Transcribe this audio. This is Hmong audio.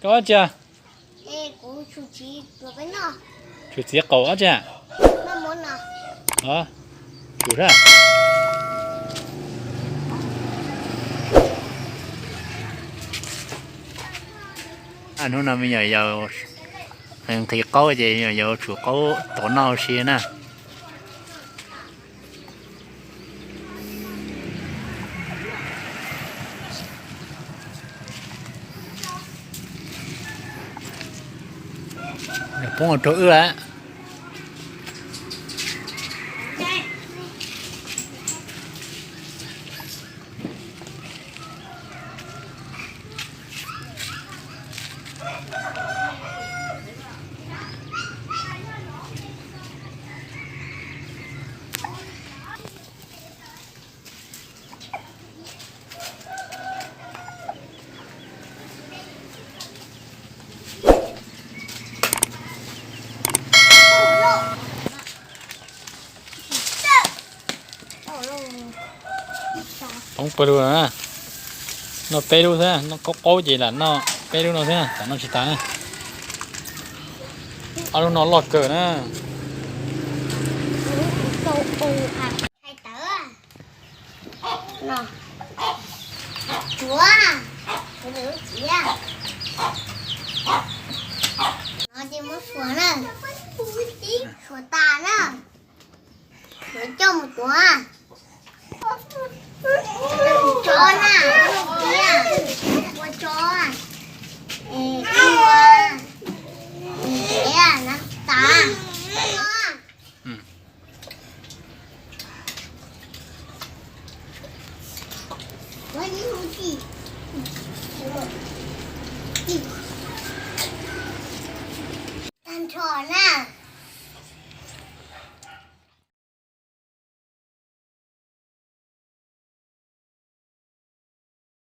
Koj ob tsi? Tsum txiv qaum ob tsi? Tsum sab. Hnub no me nyuam yaus nqhis qaub ces me nyuam yaus tsum qaub tau noj ua si na. Poob rau wb lawm. Poob pawg lug na. Noj peb lub xwb, noj qaub qaub ces lam noj peb lub no xwb, tsam noj tsis tas na. Ob lub no loj kawg na. No ces muab suav na, suav tas na, suav coj mus tuav. Tso na, ua tso, ua, ntev na tas. Tag nrho na,